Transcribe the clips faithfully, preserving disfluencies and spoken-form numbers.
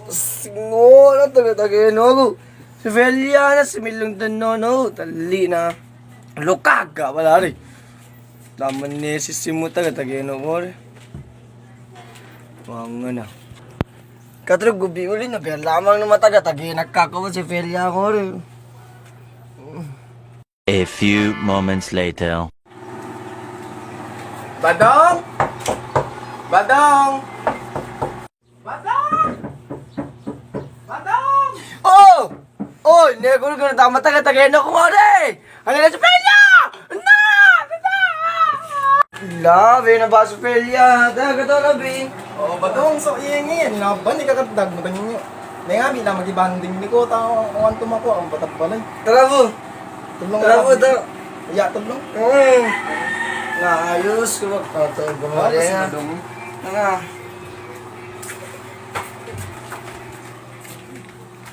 Singowa na tagatageno ago. Si Felia na similong tano no, tali na. Lokaga pala ari. Taman ne sisimu tagatageno ko ari. Wangan na. Katro gubi uli na biar lamang no matagatagena kako si Felia ko ari. A few moments later. Badong! Badong! Badong! Badong! O! Oy, ne guru guru tama tagatageno ko ngori. Ano na si Felia? Na! Na! Labi na ba si Felia? Taga to labi. O, Badong, so iyan iyan. Laban ni kakadag mo tanyo. May nga, may na magibanding ni ko, tao, kuwan tumako, ang batabbalay. Tara, bu. Tulong. Tara, bu, tara. Iya, tulong. Hmm. Na, ayos ko, magpatulog ko. Ayos, Badong. Tara.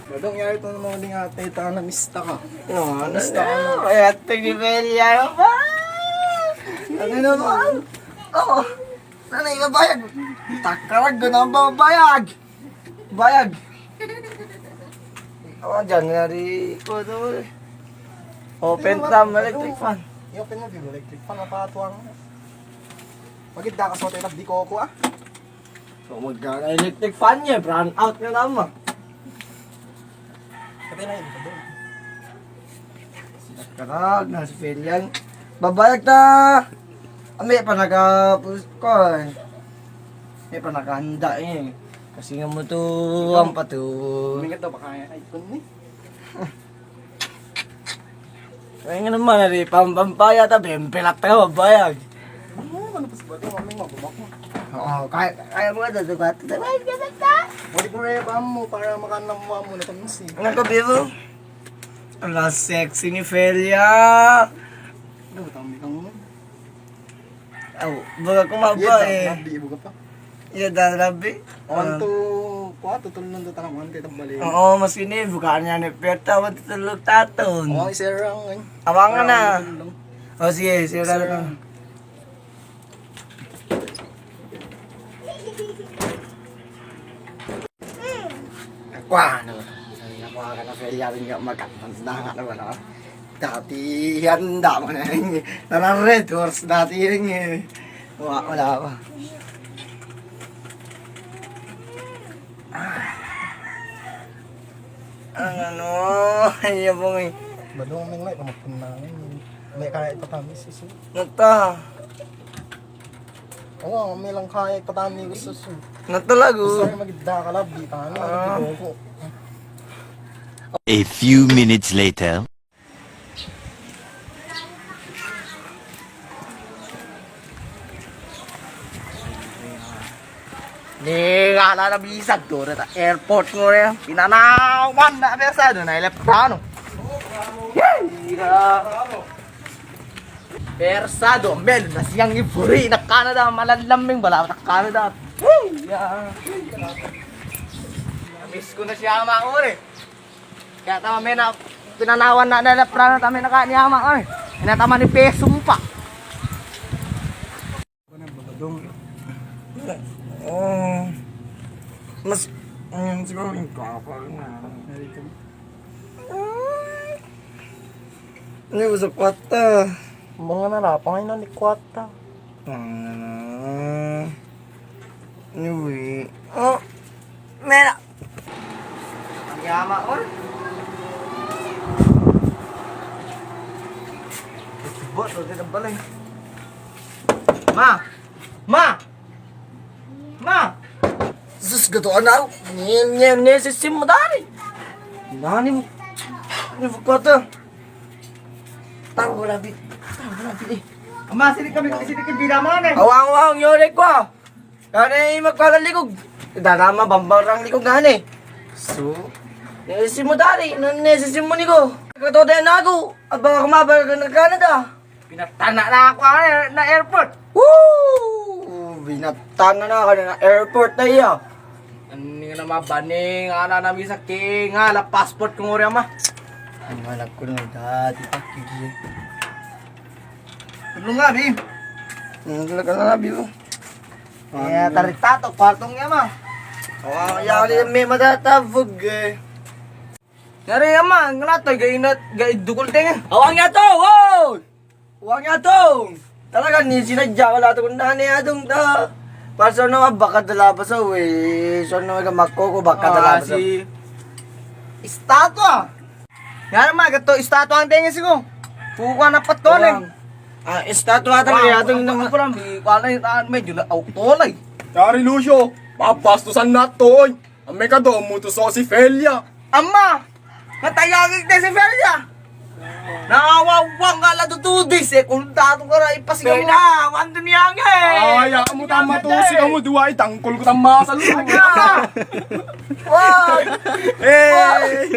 Badong, yari to naman ding ate, ta na mista ka. No, mista ka na. Ay, ate ni Felia, ano ba? Ano naman? O, nanay, mabayag. Takarag ko na mabayag. Bayag. O, diyan, yari ko to. Open tam, electric fan. I-open mo, di electric fan, mapatuwang. Magidda ka so, tela, di ko ko, a. So, magka-electric fan niya, brand out nga naman. Patay na yun, patay. Karag na si Felian. Babayag ta. Ambe pa naka-, pus-, kon. Ambe pa nakahanda e. Kasi nga mo to, ang pato. Mingat daw baka iPhone ni. Ay, nga naman, ari, pam-, pampaya ta, bembelat ka, babayag. Ano, ano pa sa bato, maming mabumako. Oo, kaya, kaya mo, ano, diba? Diba, diba, diba? Pwede ko rin, pam mo, para makanam mo, mo na kami si. Ano ka, Bibo? Ala, sexy ni Felia. Ano, tama kang mo? Aw, baga ko maba e. Iya, da, labi, baga pa. Iya, da, labi. Awan to, kuwa to, tulong to, tara, awan to, tabali. Oo, mas ini, bukan niyan ni Peta, awan to, tulong taton. Oo, isirang, e. Awan nga na. Awan, tulong. O, sige, isirang. Isirang. Kuwa, no. Ay, kuwa ka na, Felia, rin nga makan, mas danga na wala. Dati iyan da mana ini. Tara Red Horse dati ini. Wa, wala pa. Ang ano, iya, bung, e. Badong, ming, may, pamagpun na, e. May kaya ipatamis, isu. Nata. Oo, miyalangkaya ipatamis ko susu. Nata lagu. Gusto ko magidda ka labi, tani, ah, labi ko. A few minutes later. Ni, nga na, na bisa dito, ta airport ko na. Pinanaw man na, bisa do na, ileptano. Yay! Persado, mel, na siyang iburi na Canada, malalaming bala na Canada. Hey, ya. Miss ko na si ama ko, e. Kaya tama, me, na pinanawan na, na, na prana tama na kaya ni ama ko, e. Ina tama ni pesong pa. O, mas, ayun, siguro yung kapal na. Ni, usa kwata. Mga narapangan na ni kwata. Mga na. Ni, wi. O, mera. Ang yama, or? Bot, o, di na balay. Ma! Ma! Ma! Sus, gato ana. Ni, ni, ni, si, si mo dari. Nani mo? Ni, bukata. Tawo labi. Tawo labi, e. Ama, sini kami, sini kami bida mo, ne. Awang, awang, yore ko. Kani, magkala likog. Dana ma, bambang rang likog ngani. So, ni, si mo dari, ni, ni, si, si mo ni ko. Gato den ako. Abang ako mabal ka na Canada. Binatana na ako, a, na airport. Woo! Binatana na ako na airport na iya. Ani nga na mabaning, ana na misa ki, nga la passport ko ngori ama. Ang anak ko na dati pakigi. Tulong nga, bi. Tulong nga, bi, o. Iya, tarita to, kwartong iya, ma. Wa, yari me' matatafog e. Yari ama, ngana to, ga' inat, ga' idukol tenge. Awang ya to, woy! Awang ya to! Talaga ni sinadya ko la to kundane adung to. Para sono bakad la baso, we. Sono ga' makoko bakad la baso. Estatwa. Yari ma, gato estatwa ang tenge siko. Pukan apat tone. A, estatwa talaga ya, atong, atong, atong, pulang, di, wala, a, medyo na, aw, tolay. Yari Lucio, babastosan na to, oy. Ame ka do mutu so si Felia. Ama, matayagik de si Felia. Nawawang ka la tutudi, sekundado ka ra ipasigaw. Beda, wantu ni angge. Ay, amu tama to, si kamu duwa itangkol ko tama sa lu. Wah. Hey.